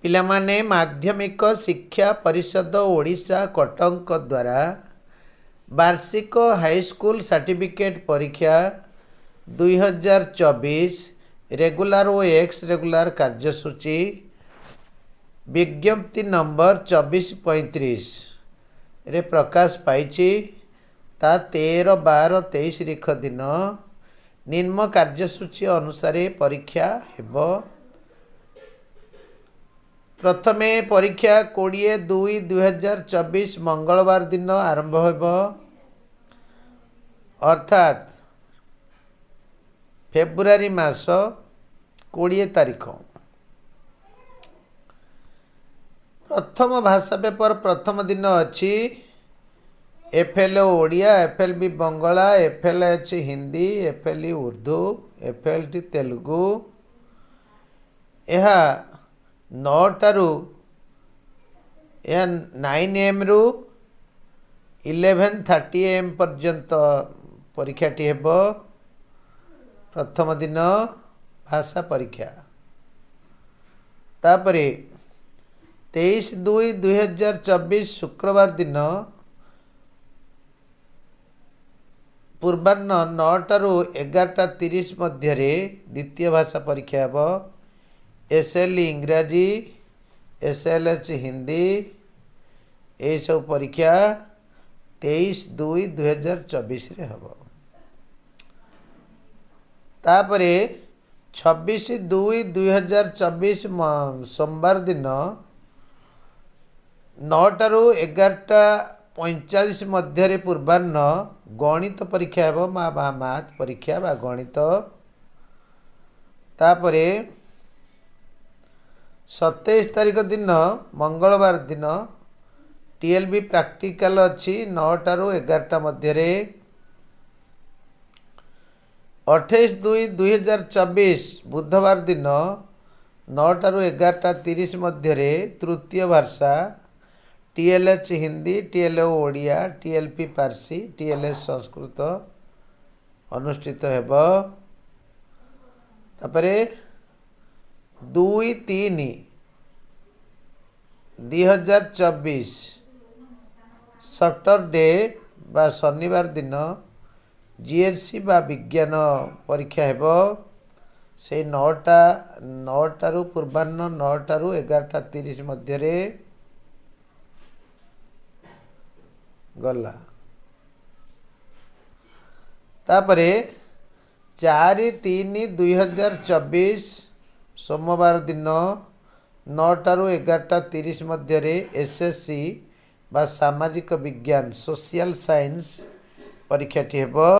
ପିଲାମାନେ, ମାଧ୍ୟମିକ ଶିକ୍ଷା ପରିଷଦ, ଓଡ଼ିଶା, କଟକଙ୍କ ଦ୍ୱାରା ବାର୍ଷିକ ହାଇସ୍କୁଲ ସାର୍ଟିଫିକେଟ୍ ପରୀକ୍ଷା 2024 ରେଗୁଲାର ଓ ଏକ୍ସ ରେଗୁଲାର କାର୍ଯ୍ୟସୂଚୀ ବିଜ୍ଞପ୍ତି ନମ୍ବର 2435ରେ ପ୍ରକାଶ ପାଇଛି। ତା 13/12/23 ତାରିଖ ଦିନ ନିମ୍ନ କାର୍ଯ୍ୟସୂଚୀ ଅନୁସାରେ ପରୀକ୍ଷା ହେବ। ପ୍ରଥମେ ପରୀକ୍ଷା 20/2/2024 ମଙ୍ଗଳବାର ଦିନ ଆରମ୍ଭ ହେବ, ଅର୍ଥାତ୍ ଫେବୃଆରୀ ମାସ 20 ତାରିଖ। ପ୍ରଥମ ଭାଷା ପେପର ପ୍ରଥମ ଦିନ ଅଛି F L Odia, F L B Bangla, F L H Hindi, F L Urdu, F L T Telugu. ଏହା 9ଟାରୁ, ଏହା 9 ଏଏମ୍ରୁ 11:30 ଏଏମ୍ ପର୍ଯ୍ୟନ୍ତ ପରୀକ୍ଷାଟି ହେବ, ପ୍ରଥମ ଦିନ ଭାଷା ପରୀକ୍ଷା। ତାପରେ 23/2/2024 ଶୁକ୍ରବାର ଦିନ ପୂର୍ବାହ୍ନ 9ଟାରୁ 11:30 ମଧ୍ୟରେ ଦ୍ୱିତୀୟ ଭାଷା ପରୀକ୍ଷା ହେବ। ଏସ୍ ଏଲ୍ ଇଂରାଜୀ, ଏସ୍ ଏଲ୍ ଏଚ୍ ହିନ୍ଦୀ, ଏସବୁ ପରୀକ୍ଷା 23/2/2024ରେ ହେବ। ତାପରେ 26/2/2024 ସୋମବାର ଦିନ 9ଟାରୁ 11:45 ମଧ୍ୟରେ ପୂର୍ବାହ୍ନ ଗଣିତ ପରୀକ୍ଷା ହେବ, ବା ମ୍ୟାଥ୍ ପରୀକ୍ଷା ବା ଗଣିତ। ତାପରେ 27 ତାରିଖ ଦିନ ମଙ୍ଗଳବାର ଦିନ ଟି ଏଲ୍ ବି ପ୍ରାକ୍ଟିକାଲ ଅଛି 9ଟାରୁ 11ଟା ମଧ୍ୟରେ। 28/2/2024 ବୁଧବାର ଦିନ 9ଟାରୁ 11:30 ମଧ୍ୟରେ ତୃତୀୟ ଭାଷା T L H Hindi, T L O Odia, T L P Parsi, T L S Sanskrit ଅନୁଷ୍ଠିତ ହେବ। ତାପରେ 2/3/2024 ସଟରଡେ ବା ଶନିବାର ଦିନ ଜି ଏସ୍ ସି ବା ବିଜ୍ଞାନ ପରୀକ୍ଷା ହେବ, ସେଇ 9ଟାରୁ, ପୂର୍ବାହ୍ନ 9ଟାରୁ 11:30 ମଧ୍ୟରେ ଗଲା। ତାପରେ 4/3/2024 ସୋମବାର ଦିନ 9ଟାରୁ 11:30 ମଧ୍ୟରେ ଏସ୍ ଏସ୍ ସି ବା ସାମାଜିକ ବିଜ୍ଞାନ, ସୋସିଆଲ ସାଇନ୍ସ ପରୀକ୍ଷାଟି ହେବ।